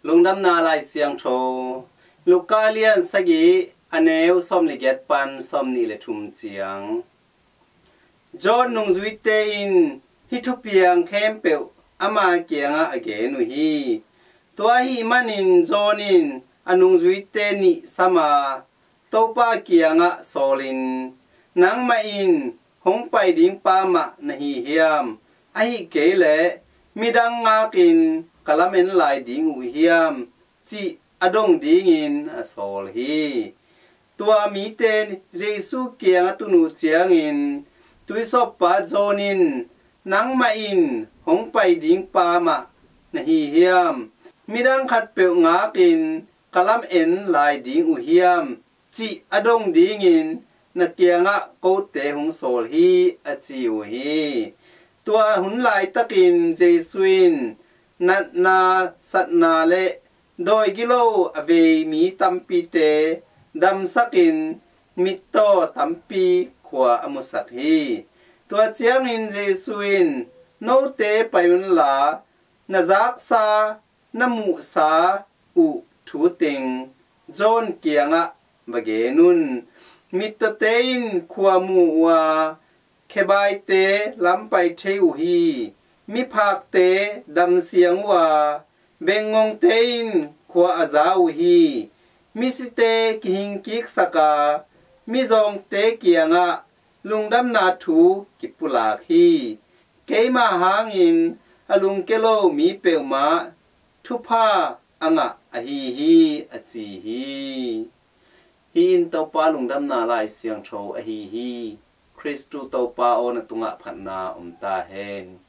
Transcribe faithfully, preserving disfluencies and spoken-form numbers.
Lungdamna Lai Siangtho, Luka lian sagih, a neu sawm le giat pan sawm nih le thum ciang. John nungzuite in hih thupiang khempeuh ama kiangah a gen uh hi. Tua ahih manin John in a nungzuite nih sam a, Topa kiangah sawlin, "Nangmah in hong pai ding pa mah na hi hiam? Ahih kei leh midang ngakin ka lamen lai ding uh hiam?" cih a dong dingin a sawl hi. Tua mite Jesu kiang a tun uh ciangin tuisawppa John in, "Nangmah in hong pai ding pa mah na hi hiam? Midang khatpeuh ngakin ka lamen lai ding uh hiam?" cih a dong dingin na kiangah kote hong sawl hi, a ci uh hi. Tua hun laitakin Jesu in natna, satna le dawi gilo a vei mi tampite damsakin mittaw tampi khua a musak hi. Tua ciangin Jesu in, "Note pai unla, na zaksa, na muhsa uh thu teng John kiangah va gen un. Mittawte in khua mu uh a, khebaite lam pai thei uh hi. Miphakte damsiang uh a, bengngongte in khua a za uh hi. Misite kihingkiksak a, mizawngte kiangah lungdamna thu kipulak hi. Keima hangin a lungke lo mi peuhmah thupha a ngah ahi hi," a ci hi. Hih in Topa lungdamna Lai Siangtho ahi hi. Khristu Topa aw, na tungah phatna om ta hen.